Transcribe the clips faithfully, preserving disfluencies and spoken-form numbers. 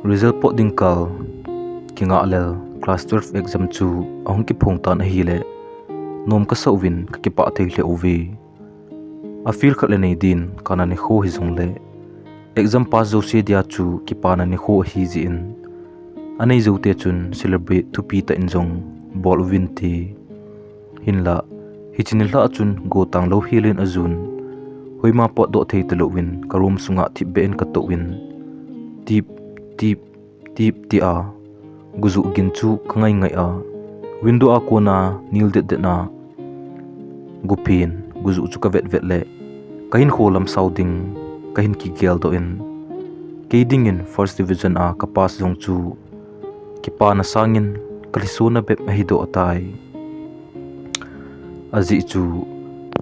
Result pot ding kal kingah lel class twelve exam chu ahung kiphong tan ahile, nom kasa uvin kakipah thei lheh uve. A feel khat le nei din kana nikho hijongle, exam pass jouse dia chu kipana nikho ahi jeh in, anei joute chun celebrate thupi tah in jong bol uvinte. Hinlah, hiche nilhah chun gotang lou helin ajun, hoima potdoh thei talouvin ka room sunga thipbeh in katouvin, tip, tip, tip tia gojuh gin chu kangai ngai a, window a kona nil det det na gopin gojuh chu kavet vet le, kahinkho lamsao ding kahin kigeldoh in, kei dingin first division a ka pass jong chu kipana sangin kalhisona bep ahidoh tai. Ajeh chu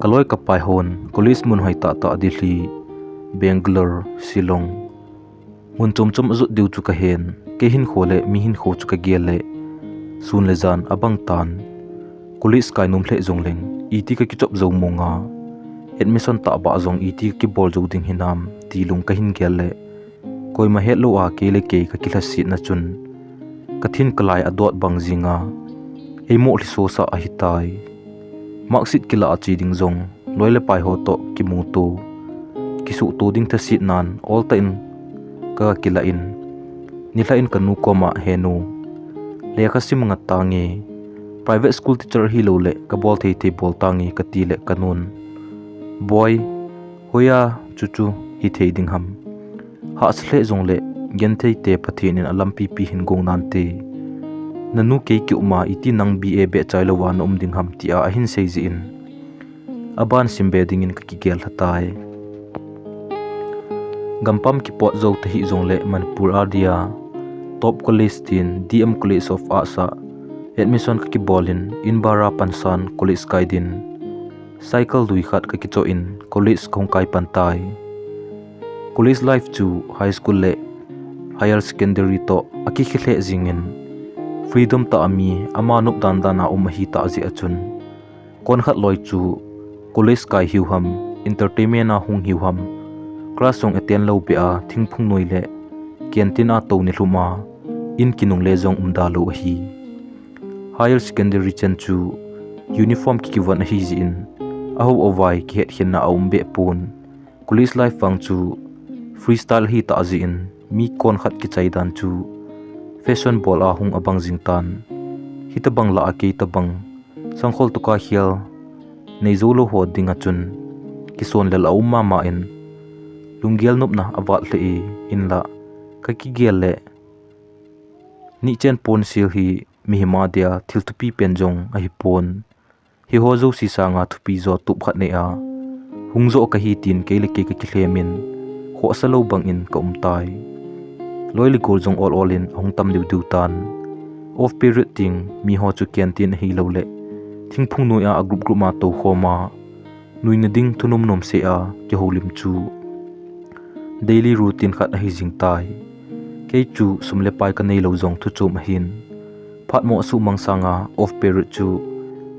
kaloi kapai hon college mun hoitah tah Delhi, Bangalore, Shillong, mun chom chom ajot diu chu kahen, kei hinkho le mi hinkho chu kagel le, sun le jan abang tan. College kai nom lheh jongleng, iti kakichop jou monga, admission tahbah jong iti kakibol jou ding hinam ti lung kahin gel le, koima hetlou a kei le kei kakilhasetna chun, kathin kalai adot bang jinga, eimo lhisosah ahitai. Marksheet kilah a che ding jong, loi le pai ho toh kimuto, kisuhto ding thasetnan oltah in kakilah in, nilhah in kanu koma, henu, lekha sim ngat tange, private school teacher hiloule kabol thei thei bol tange katile kanun, boi, hoiya chuchu hithei ding ham? Hahsa lheh jongle, genthei te Pathen in alampi pi hin gong nante. Nanu kei kiuma iti nang B A beh chai louva naum ding ham tia ahin sei jeh in, aban simbe dingin kakigel lhatai. Gampam kipot jou tahih jongle Manipur a dia top college tin D M College of Arts a admission kakibolin, in bara pansan college kai din cycle lui khat kakichoh in college kahung kai pan tai. College life chu high school le higher secondary toh akikhel lheh jingin, freedom tah a mi ama nop dan dan a um ahitah jeh a chun, konkhat loi chu college kai hiu ham, entertainment a hung hiu ham, class jong attend lou beh a thingphung noi le canteen a tou nilhum a, in kinungle jong umda lou ahi. Higher secondary chan chu uniform kikivon ahi jeh in, ahao avai kihetkhenna aum beh pon. College life vang chu freestyle ahitah jeh in, mi konkhat kichai dan chu fashion bol a hung abang jing tan. Hitobang lah a kei tobang sangkhol toh kakhel nei jou lou ho dinga chun, kisonlel aum mama in, lunggel nopna avat lheh e, hinlah, kakigel le, nihchen pon sel hi mihem a dia thil thupi pen jong ahipon. Hiho jouse sanga thupi jo tup khat nei a, hung jo kahi tin kei le kei kakilhem in, khohsa lou bangin kaum tai. Loi le gol jong ol ol in ahung tam diu diu tan. Off period teng miho chu canteen ahiloule, thingphung noi a group group a toukhom a, nuina ding thunom nom seh a kihoulim chu daily routine khat ahi jing tai. Kei chu sum le pai kanei lou jong thuchom ahin, phatmo asuhmang sanga off period chu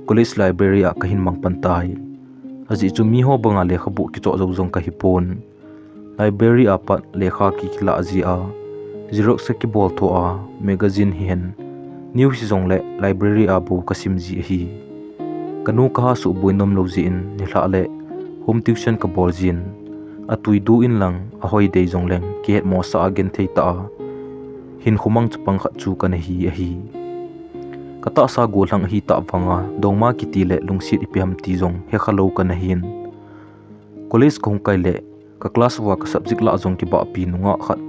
college library a kahin mang pan tai. Ajeh chu miho banga lekhabu kichoh jou jong kahipon. Library a pat lekha kikilah jeh a, xerox kakibol tho a, magazine hihen, news hijongle library a bou kasim ji ahi. Kanu kaha suhboi nomlou jeh in nilhah le home tuition kabol jin, atui du inlang ahoi dei jongleng kihetmosah a genthei tah a hinkho mang chapang khat chu kanahi ahi. Katahsa gollhang ahitah vanga dongma kiti le lungset ipi ham ti jong hekha lou kanahin. College kahung kai le, ka class uva ka subject lah jong kibahpi nungah khat,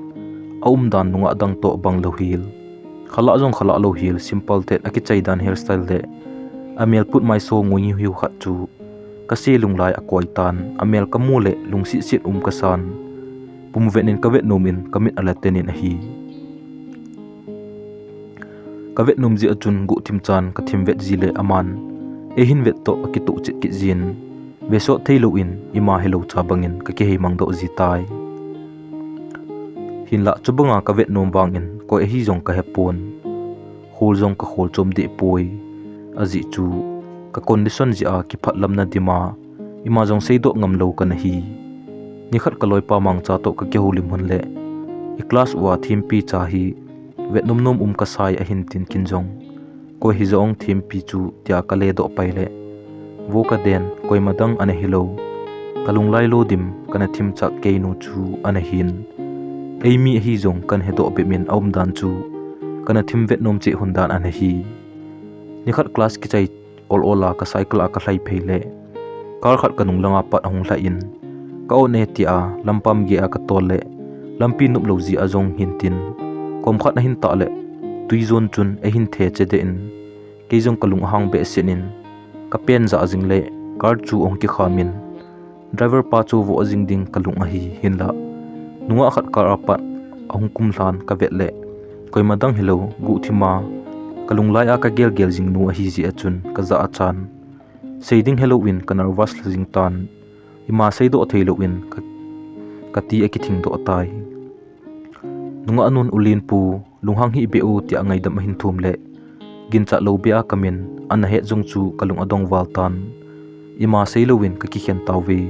aumdan nungah dang toh bang louhel, khalah jong khalah louhel, simple tah a kichai dan hairstyle le amel put maiso ngui hiu hiu khat chu kase lunglai akoi tan, amel kamu le lungset set um kasan, pumvet in kavet nom in kamit ala ten in ahi. Kavet nom jeh a chun guhthim chan kathim vet ji le aman eihin vet toh akitoh chet kit jin, vesot theilou in ima helou cha bangin kakihei mangdoh ji tai. Hinlah chubanga kavet nom vangin koi ahi jong kahepon, khol jong kakhol chom deh poi, ajeh chu ka condition jeh a kiphatlamna dima ima jong seidoh ngamlou kanahi. Nikhat kaloipa Mangcha toh kakihoulim hun le, i class uva thempi cha hi vet nomnom um kasai ahin tin kin jong, koi hijong thempi chu tia kaledoh pai le, vo kaden koima dang ana hilou, kalunglai lo dim kana themcha keinu chu ana hin. Eimi ahi jong kana hedoh bep in aumdan chu kana them vet nom cheh hun dan ana hi. Nikhat class kichai ol ol a ka cycle a kalhai phei le, car khat kanung langa pat ahung lhai in, ka-on e tia lampam gei a katol le, lampi nop lou jeh a jong hin tin, kom khat ahin tah le, tui jon chun eihin the chedeh in, kei jong kalung ahang behseh in, kapen jah jing le, car chu ahung kikham in, driver pa chu voh jing ding kalung ahi hinla, nungah khat car a pat ahung kum lhan kavet le, koima dang hilou, guhthim a kalunglai a kagel gel jing nu ahi jeh a chun kajah a chan, sei ding helouvin ka nervous lha jing tan, ima seidoh theilouvin ka, kati akithing doh tai. Nungah nun, U Lenpu, lunghang hih beh o, tia ngaidam ahin thum le, ginchat lou beh a kamin ana het jong chu kalung adong val tan, ima seilouvin kakikhen tauve.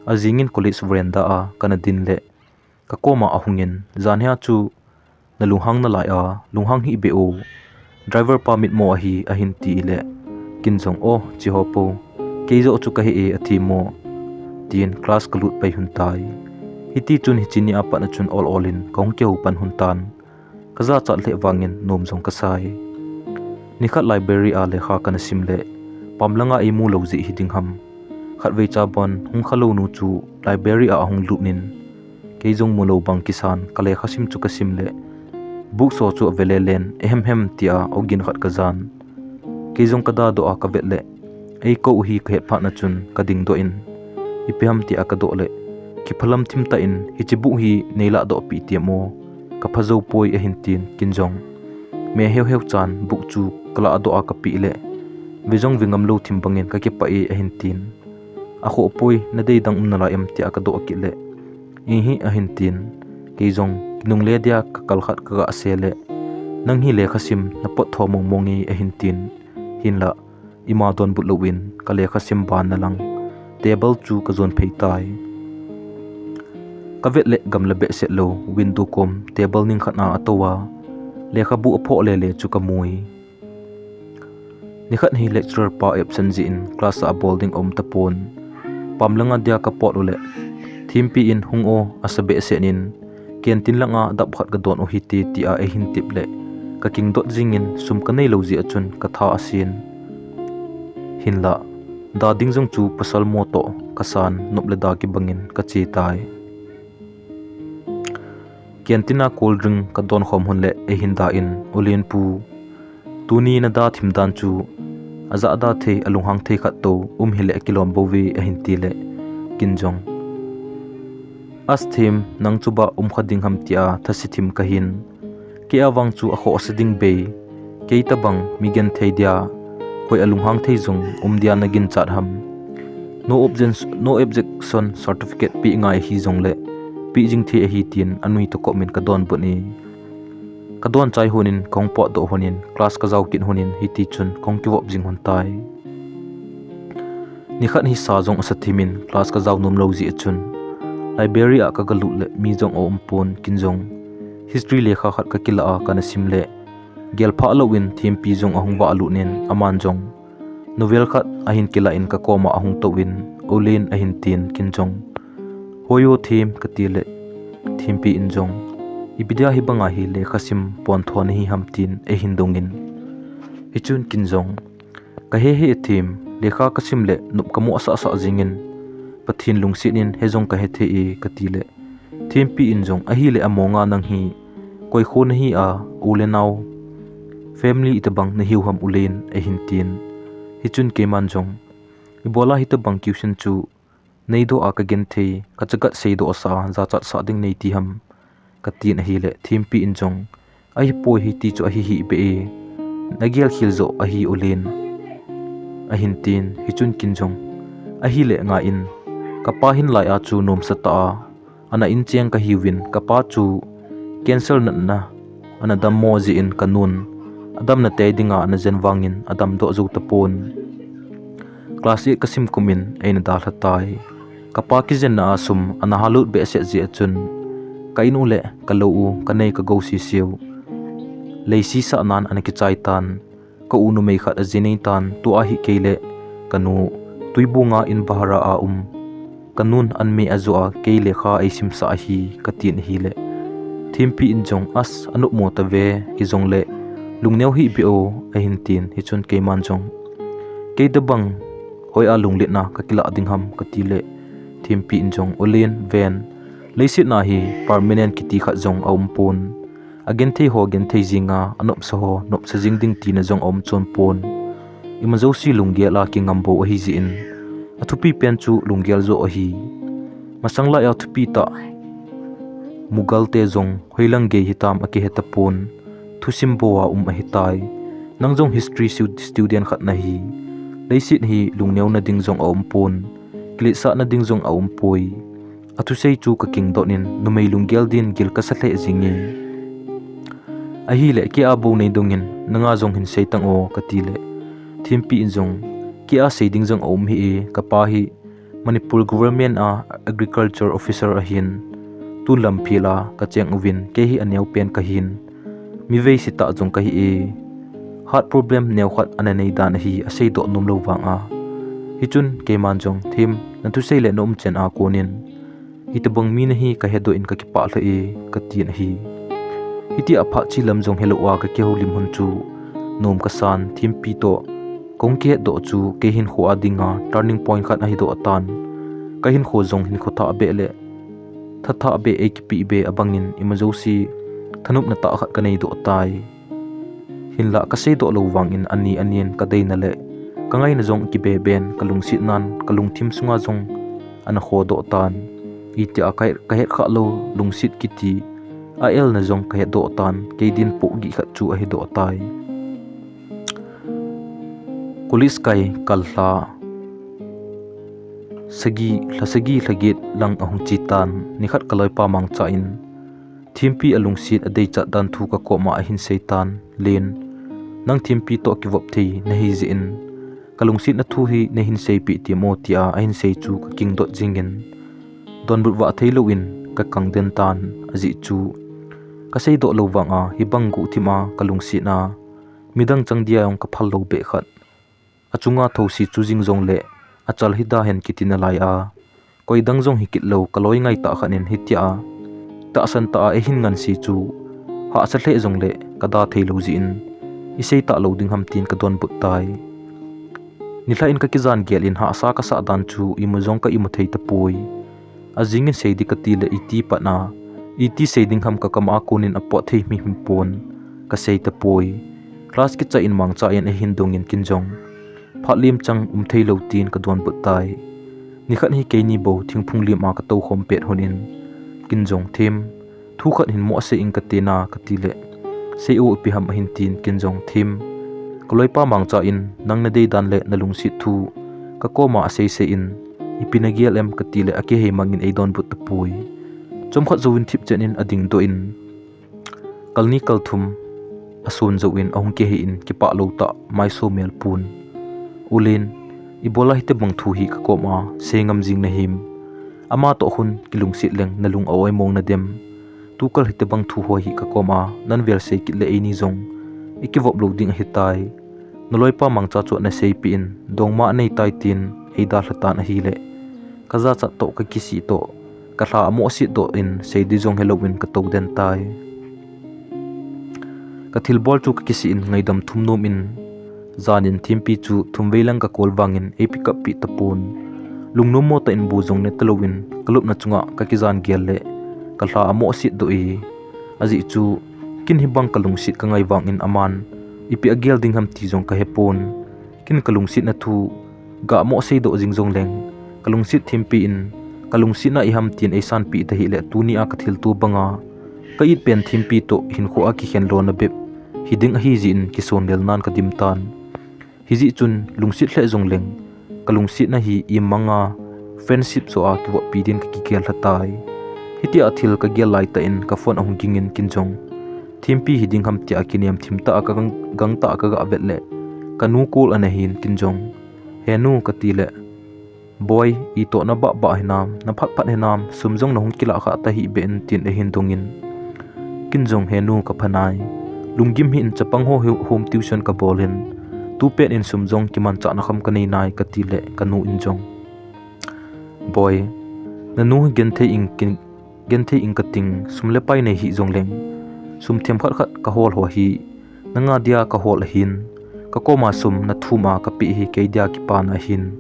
Ajing in college veranda a kana din le, kakoma ahung in, jan hia chu nalunghang nalai a, lunghang hih beh o, driver pa mitmo ahi ahin ti le, kin jong, o, chiho po, kei joh chu kahe e, athemmo, tin class kalut pai hun tai. Hitichun hiche ni a pat a chun ol ol in kahung kihou pan hun tan, kajachat lheh vangin nom jong kasai. Nikhat library a lekha kana sim le, pam langa eimu lou jeh hiding ham, khatvei chabon hung khalou nu chu library a ahung lut in, kei jong mulou bang kisan kalekha sim chu kasim le, booksho chu avelelen, ehem hem tia ogin khat kajan. Kei jong kadadoh a kavet le, eikou u hi kahet phat na chun kadingdoh in, ipi ham tia kadoh le, kiphalam thim tah in, hiche book hi neiladoh peh temo, kapha jou poi ahin tin, kin jong, me heu heu chan book chu kaladoh a kapeh le, ve jong ve ngamlou thim bangin kakipah e ahin tin, akhoh poi, nadei dang um nalai em tia kadoh kit le, ihi ahin tin, kei jong kinungle dia kakal khat kagah se le, nang hi lekha sim napot tho mong mong e ahin tin, hinla, ima donbut louvin kalekha sim ban na lang table chu kajon phei tai. Kavet le gamla behseh lou window kom table ning khat a atou a, lekhabu aphoh lele chu kamui. Nikhat hi lecturer pa absent jeh in class a abol ding aum tapon. Pam langa dia kapot u le, thempi in, hung o, asa behseh in, canteen langa dap khat kadon u hite tia eihin tep le, kakingdot jingin sum kaneilou jeh a chun katha asen. Hinla, da ding jong chu pasal mo toh kasan, nop le da kibangin kache tai. Canteen a cold drink kadon khom hun le eihin da in, U Lenpu, tuni nada thim dan chu ajahda thei, alunghang thei khat tou um hile akilom bou ve ahin ti le, kin jong, as them, nang chu ba um kha ding ham tia thase thim kahin, kei a vang chu akhoh asa ding bei, kei tabang mi genthei dia, koi alunghang thei jong um dia naginchat ham. No objection, no objection certificate peh ngai hijongle, peh jing thei ahi tin anui toh kom in kadonbut e. Kadon chai hun in kahung potdoh hun in class kajao kit hun in hitichun kahung kivop jing hun tai. Nikhat hi sa jong asa thim in class kajao nom lou jeh a chun library a kagalut le mi jong aumpon, kin jong history lekha khat kakilah a kana sim le, gelphah louvin thempi jong ahung vahlut in aman jong novel khat ahin kilah in kakoma ahung touvin, U Len, ahin tin, kin jong, hoi o them, kati le, thempi in jong, ipi dia hibanga hi lekha sim pontho nahi ham tin eihin dongin, hichun kin jong, kahe hih e them, lekha kasim le nop kamoh sahsah jingin, Pathen lungset in hijong kahe thei e, kati le, thempi in jong, ahile amonga nang hi koi kho nahi a, u le nao, family itobang nahiu ham U Len, ahin tin, hichun keiman jong, ibola hitobang question chu neidoh a kagenthei, kachagat seidoh sah a jachatsah ding neiti ham, katin ahile thempi in jong, ahipoi, hiti chu ahi hih beh e, nagel khel joh ahi U Len, ahin tin, hichun kin jong, ahile ngai in, kapa hinlai a chu nomsa tah a ana incheng kahiuvin, kapa chu cancer natna ana dammo jeh in kanun adamna tei dinga ana jen vangin adamdoh jou tapon. Class eight kasim kum in eina dalha tai. Kapa kijenna a sum ana halut behseh jeh a chun, ka in u le ka lou u, ka nei ka gou sisiu, leisi sahnan ana kichai tan. Ka u numei khat aji nei tan, tua hi kei le ka nu Tuibung a in bahara a um. Ka nun an me ajoh a, kei lekha eisimsah ahi, katin ahile, Thimpi in jong, as, anop mo tave, hijongle lungneo hih beh o, ahin tin, hichun keiman jong, kei tobang hoiya lungletna kakilah ding ham, kati le, Thimpi in jong, Ulen, ven, leiset na hi permanent kiti khat jong aum pon. Agenthei ho genthei jinga, anopsa ho nopsa jing ding tina jong aum chon pon. Ima jouse lunggel a kingam bou ahi jeh in, athupi pen chu lunggel joh ahi. Masang laiya thupi tah Mughal te jong hoilang gei hitam akihe tapon. Thusim bou a um ahitai. Nang jong history stu-, student khat nahi. Leiset hi lungneona ding jong aum pon. Kiletsahna ding jong aum poi. Athusei chu kakingdoh in, numei lunggel din gil kasa lheh jinge. Ahile, kei a bou nei dongin, nanga jong hin sei tang o, kati le, Thimpi in jong, kei a sei ding jong aum hih e, kapa hi Manipur government a agriculture officer ahin, tun lamphel a kacheng uvin, kei hi aneo pen kahin, mi veise tah jong kahi e. Heart problem neo khat ana nei dan ahi, aseidoh nom lou vang a. Hichun keiman jong, Thim, nathusei le na umchan a konin hitobang mi nahi kahedoh in kakipah lheh e, katin ahi. Hitia phat chi lam jong helou a kakihoulim hun chu nom kasan, Thimpi toh kahung kihetdoh chu kei hinkho a dinga turning point khat ahidoh tan. Kahinkho jong hinkho thah beh le thathah beh, eikipeh beh abangin ima jouse thanopna tah khat kaneidoh tai. Hinlah kaseidoh lou vangin ani anin kadeina le kangaina jong kibe ben, kalungsetnan kalungthim sunga jong ana khodoh tan. Itia kahet, kahet khah lou lungset kiti a-elna jong kahetdoh tan, kei din pohgih khat chu ahidoh tai. College kai kal lha sagi, lha sagi lha get lang ahung che tan, nikhat kaloipa mangcha in Thimpi alungset adeichat dan thu kakoma ahin sei tan, Len, nang Thimpi toh kivop thei nahi jeh in, kalungsetna thu hi nahin seipeh temo, tia ahin sei chu kakingdoh jingin, donbut vah theilouvin kakang den tan, ajeh chu kaseidoh lou vanga hibang guhthim a kalungsetna midang chang dia jong kaphal lou beh khat. Achunga thousi chu jing jongle achal hida hen kiti nalai a, koidang jong hikit lou kaloi ngaitah khat in hitia tahsan tah a eihin nganse chu hahsa lheh jongle kada theilou jeh in, isei talou ding ham tin kadonbut tai. Nilhah in kakijan gel in hahsa kasah dan chu imu jong ka imu thei tapoi. Ajingin sei ding kati le iti patna, iti sei ding ham kakam a konin apot thei himhim pon, kasei tapoi. Class kichai in mangcha in ahin dongin kin jong phat lim chang um theilou tin kadonbut tai. Nikhat hi keini bou thingphung lim a katou khom pet hun in kin jong, Thim, thu khat hin mo asei ing kati na, kati le, sei o, ipi ham ahin tin, kin jong, Thim, kaloipa mangcha in nang nadei dan le nalungset thu kakoma asei sei in, ipi nagel em, kati le akihei mangin eidonbut tapoi. Chomkhat jouvin thipchen in adingdoh in, kalni kalthum asun jouvin ahung kihei in kipah lou tah maiso mel pon, Ulen, ibola hitobang thu hi kakoma sei ngam jing nahim? Ama toh khun kilungset leng nalung a-oimong nadem? Tukal hitobang thu ho hi kakoma nanvel sei kit le eini jong ikivop lou ding ahitai. Naloipa mangcha chu naseipeh in, dongma aneitai tin eidalha tan ahile, kajachat toh kakisih toh kalha amohset doh in sei ding jong helouvin katou den tai. Kathilbol chu kakisih in ngaidam thum nom in, jan in Thimpi chu thumvei lang kakol vangin ei pick up peh tapon. Lungnom mo tah in bu jong ne talouvin kalupna chunga kakijan gel le kalha amohset doh e. Ajeh chu kin hibang kalungset kangai vangin aman ipi agel ding ham ti jong kahepon. Kin kalungsetna thu gamoh seidoh jing jongleng, kalungset Thimpi in kalungsetna iham tin eisanpeh tahih le tunia kathilto banga ka-it pen Thimpi toh hinkho a kikhen lona bep hiding ahijeh in kisonlel nan kadim tan. Hijeh chun lungset lheh jongleng, kalungsetna hi imanga friendship joh a kivoppi din kakigel lha tai. Hitia thil kagel laitah in ka phone ahung gingin kin jong Thimpi hiding ham tia kinem thimtah a kagang, gangtah a kaga vet le kanu call ana hin kin jong, He nu, kati le, Boy, itoh na bahbah hinam, na phatphat hinam, sum jong na hung kilah kha tahih beh in, tin eihin dongin. Kin jong, he nu, ka phanai. Lunggim hih in, chapang ho hi home tuition ka bol in. Tupet in sum jong kimanchahna kham ka nei nai, ka ti le ka nu in jong, Boy, na nu hi genthei ing kin, genthei ing ka ting, sum le pai nei hih jong leng, sum themkhat khat ka hol ho hi, nanga dia ka hol ahin, ka koma sum na thum a ka pe hi kei dia kipana ahin.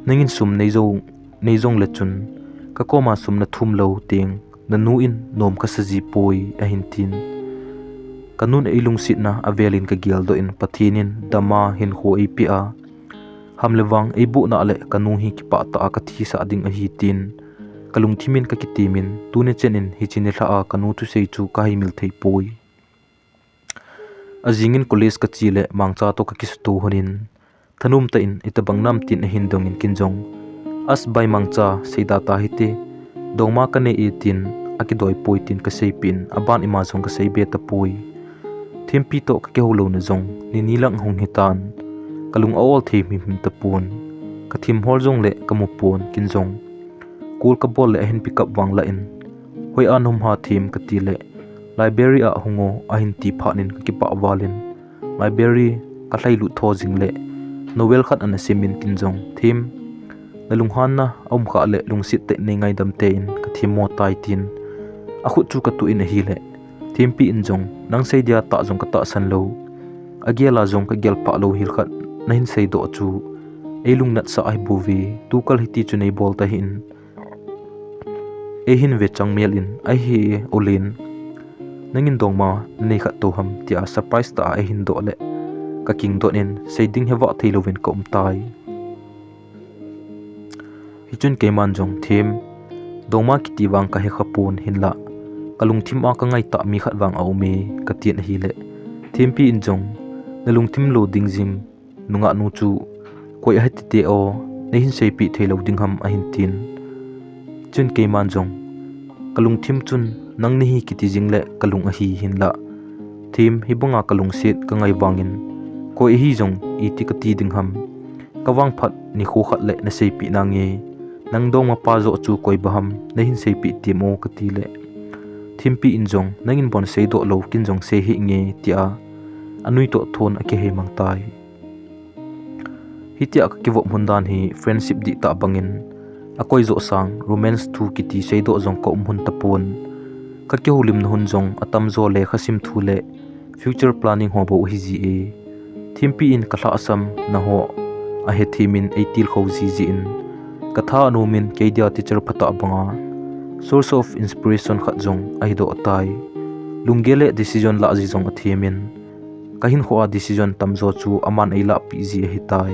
Nangin sum nei jo, nei jong le chun, ka koma sum na thum lou teng, na nu in nom ka sa ji poi, ahin tin. Ka nun ei lungsetna avel in ka geldoh in, Pathen in dama hinkho ei pe a, ham le vang ei boh na le ka nu hi kipah tah a ka thisah ding ahi, tin ka lungthim in ka kitim in, tuni chen in hiche nilhah a ka nu thusei chu ka haimil thei poi. Ajing in college ka che le Mangcha toh ka kisuto hon in, thanom tah in, itobang nam, tin eihin dong in kin jong, As bai Mangcha, seida ta hite, dongma ka nei e, tin akidoi poi, tin ka seipeh in, aban ima jong ka sei be tapoi. Thempi toh ka kihou louna jong nini lang hung hitan, ka lung a ol thei himhim tapon, ka thim hol jong le ka mu pon, kin jong call ka bol le ahin pick up vang lah in, Hoi a na um ham Them, ka ti le, Library a hung o, ahin ti phat in ka kipah val in, library ka lhai lut tho jing le, novel khat ana sim in kin jong, Them, na lunghanna aum khah le lungset tah in nei ngaidam te in, ka themmo tai, tin akhut chu ka tuh in ahile, Thempi in jong, nang sei dia tah jong ka tahsan lou, agel a jong ka gel pah lou hel khat nahin seidoh chu ei lungnat sah ahi bouve, tukal hiti chu nei bol tahih in, eihin ve chang mel in, Ahi e, U Len, nangin dongma na nei kha tou ham, tia surprise tah a eihin doh le, ka kingdot in, sei ding hevah thei louvin ka um tai. Hichun keiman jong, Them, dongma kiti vang ka hekha pon, hinlah ka lungthim a ka ngaitah mi khat vang aum e, ka tin ahile, Thempi in jong, na lungthim lo ding jing nungah nu chu koi ahi tite o, nei hin seipeh thei lou ding ham, ahin tin. Chun keiman jong, ka lungthim chun nang nahi kiti jing le ka lung ahi, hinlah Them, hibanga ka lungset ka ngai vangin, koi ahi jong iti ka ti ding ham, ka vangphat nikho khat le na seipeh nange, nang dongma pa joh chu koi ba ham, na hin seipeh tem o, ka ti le, Thempi in jong, nangin bon seidoh lou, kin jong sei hih nge, tia anui toh thon akihei mang tai. Hitia ka kivop hon dan hi friendship dihtah bangin akoi joh sang, romance thu kiti seidoh jong ka um hon tapon. Ka kihoulimna hon jong atamjo lekha sim thu le future planning ho bou ahi ji e. Thempi in ka lhahsamna ho ahethem in eitilkhou jiji in, ka tha anom in kei dia teacher phatah banga source of inspiration khat jong ahidoh tai. Lunggel le decision lah ji jong athem in, ka hinkho a decision tamjo chu aman eilah peh ji ahitai.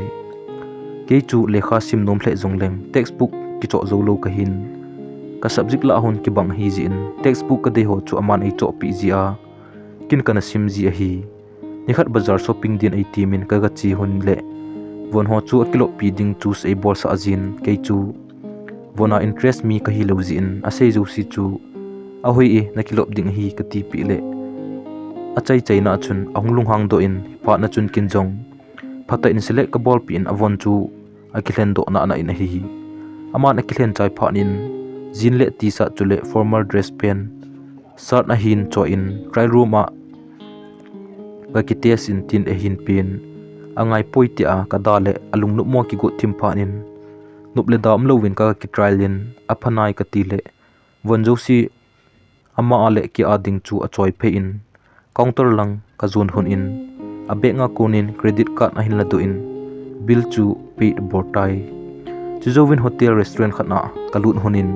Kei chu lekha sim nom lheh jongleng textbook kichoh jou lou kahin, ka subject lah hon kibang ahi jeh in textbook kadei ho chu aman eichoh peh ji a, kin kana sim ji ahi. Nikhat bazar shopping din eitem in ka gache hon le, von ho chu akiloppi ding choose eibolsah jin, kei chu von a interest mi kahilou jeh in asei jouse chu, Ahoi e, nakilop ding ahi, katipeh le, achaichaina a chun ahung lunghang doh in, phatna chun kin jong phatah in select kabolpeh in avon chu akilhen doh nana in ahi. Aman akilhen chai phat in jeans le T-shirt chule formal dress pant, shirt ahin choi in trial room a gaki test in tin eihin pen, angaipoi tia kada le alungnopmo kigot thim phat in, nop le da umlouvin kaki trial in, aphanai kati le, von jouse ama a le kei a ding chu achoi phei in, counter lang kajon hon in, abag a kon in credit card ahin ladoh in, bill chu pay abol tai. Chujouvin hotel restaurant khat a kalut hon in,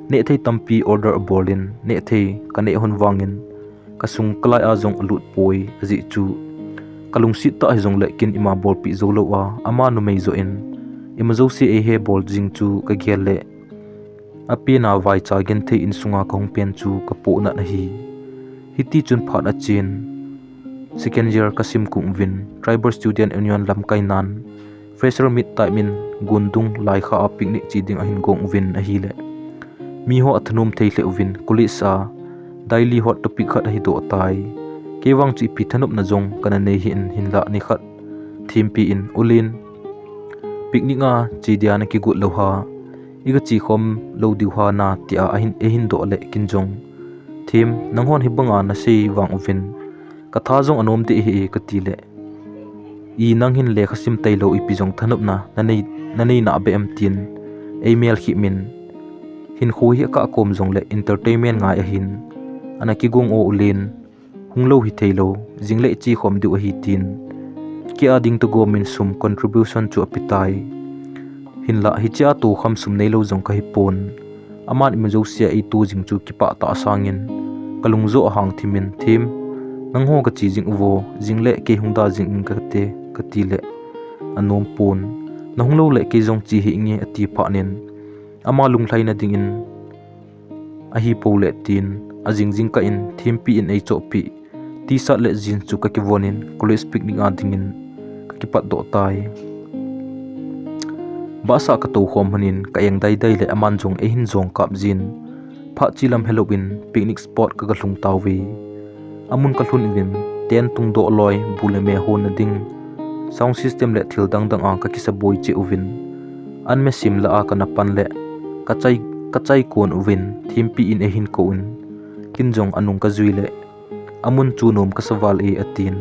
nehthei tampi order abol in, nehthei kaneh hon vangin, kasung kalai a jong alut poi, ajeh chu kalungset tah hijongle kin ima bolpeh joulou a, ama numei joh in ima jouse eihe bol jing chu kagel le, apen a vaicha genthei insunga kahung pen chu kapohnat ahi. Hitichun phat achen, second year kasim kong uvin, Tribal Student Union lamkainan fresher meet time in gundung laikha a picnic che ding ahin gong uvin ahile, miho athanom thei lheh uvin, college a daily hot topic khat ahidoh tai. Kei vang chu ipi thanopna jong kana nei hih in, hinlah nikhat thempi in, Ulen, Picnic a che dia na kigot lou ha, i ga che khom lou diu ha na, tia ahin, eihin doh le kin jong, Thim, nang hon hi banga na sei vang uvin, ka tha jong anom deh hi e, ka ti le, i nang hin lekha sim tailou ipi jong thanopna na nei, na nei na be em tin, ei mel khih min, hinkho hi akah kom jong le entertainment ngai ahin, ana kigong o ulen, hung lou hi thei lou, jing le che khom diu ahi tin, kei a ding toh gom in sum contribution chu ape tai. Hinlah, hiche a toh kham sum nei lou jong ka hi pon. Aman ima jouse a ei toh jing chu kipah tah a sang in, ka lung joh ahang thim in, Thim, nang ho ka che jing uvo, jing le kei hung da jing in ka te, ka ti le, anom pon. Na hung lou le kei jong che hi nge, ati phat in, ama lunglhaina ding in, ahi po le tin, ajing jing kah in, Thimpi in ei chohpeh T-shirt le jeans chu ka kivon in, college picnic a ding in ka kipat doh tai. Bus a ka tou khom hon in, ka eng dai dai le aman jong eihin jong kap jin, phat che lam helou in picnic spot ka ga lhung tauve. Amun ka lhun uvin, tent tung doh loi, bu le me hon na ding, sound system le thil dang dang a ka kisa boi cheh uvin, an me sim lah a ka na pan le, ka chai, ka chai kon uvin, Thimpi in eihin kou in, kin jong anung ka jui le, amun chu nom ka sa val e, atin,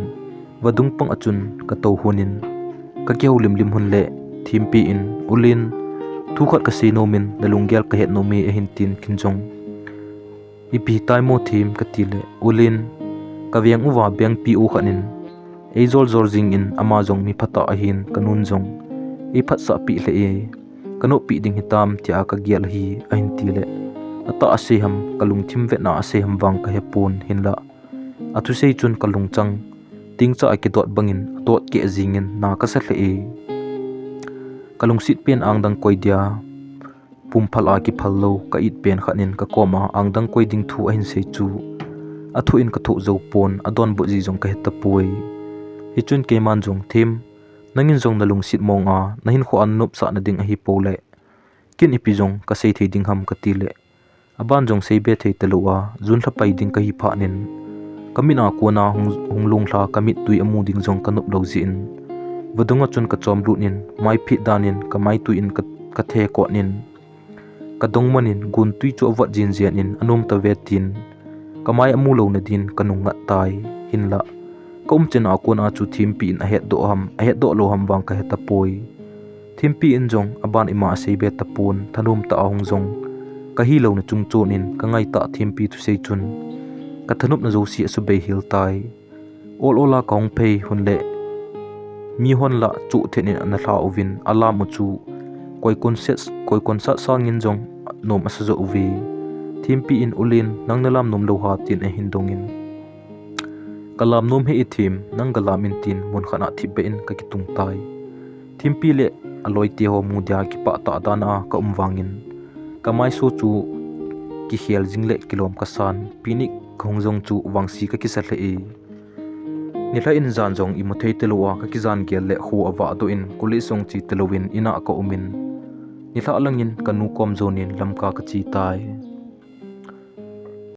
vadung pang a chun ka tou hon in, ka kihoulim lim hon le, Thimpi in, Ulin, thu khat ka sei nom in, na lunggel ka het nom e, ahin tin, kin jong, ipi tai mo Thim, ka ti le, Ulin, ka veng uva bengpi u khat in, ei jol jol jing in, ama jong mi phatah ahin, ka nun jong ei phatsah peh lheh e, ka noppi ding hitam, tia ka gel ahi, ahin ti le, atah a sei ham, ka lungthim vetna a sei ham vang ka he pon, hinlah, athusei chun ka lungchang tingcha a kidot bang in, adot keh jing in, na ka sa lheh e. Ka lungset pen angdang koi dia pumphal a kiphal lou, ka it pen khat in ka kom a angdang koi ding thu ahin sei chu, athoh in ka thoh jou pon, adonbut ji jong ka he tapoi. Hichun keiman jong, Thim, nangin jong na lungset mong a, na hinkho a na nopsah na ding ahi po le, kin ipi jong ka sei thei ding ham, ka ti le, aban jong sei be thei talou a, June lha pai ding ka hi phat in, ka mit a kon a hung, hung lunglha ka mittui amu ding jong ka nop lou jeh in, vadung a chun ka chom lut in, maiphi dan in ka maitui in ka, ka the kot in, ka dongmon in, guntui chu avot jin jen in, anom tave tin, ka mai amu louna din ka nung ngat tai, hinlah, ka umchan a kon a chu Thimpi in ahet doh ham, ahet doh lou ham vang ka he tapoi. Thimpi in jong aban ima asei be tapon, thanom tah a hung jong ka hi louna chung chon in, ka ngai tah Thimpi thusei chun, ka thanopna jouse asubei hel tai. Ol ol a ka hung phei hon le, mi hon lah chu then in ana lha uvin, alam u chu koi concert, koi concert sang in jong nom asa jo uve. Thimpi in, Ulin, nang na lam nom lou ha, tin eihin dong in, ka lam nom hih e Thim, nang ga lam in, tin mun khat a thipbeh in ka kitung tai. Thimpi le aloi te ho mu dia kipah tah dan a ka um vang in, ka maiso chu kikhel jing le kilom ka san, picnic ka hung jong chu vangse ka kisa lheh e. Nilhah in jan jong imu thei talou a ka kijan gel le kho avah doh in, college jong che talou in in a ka um in, nilhah lang in ka nu kom jon in Lamka ka che tai.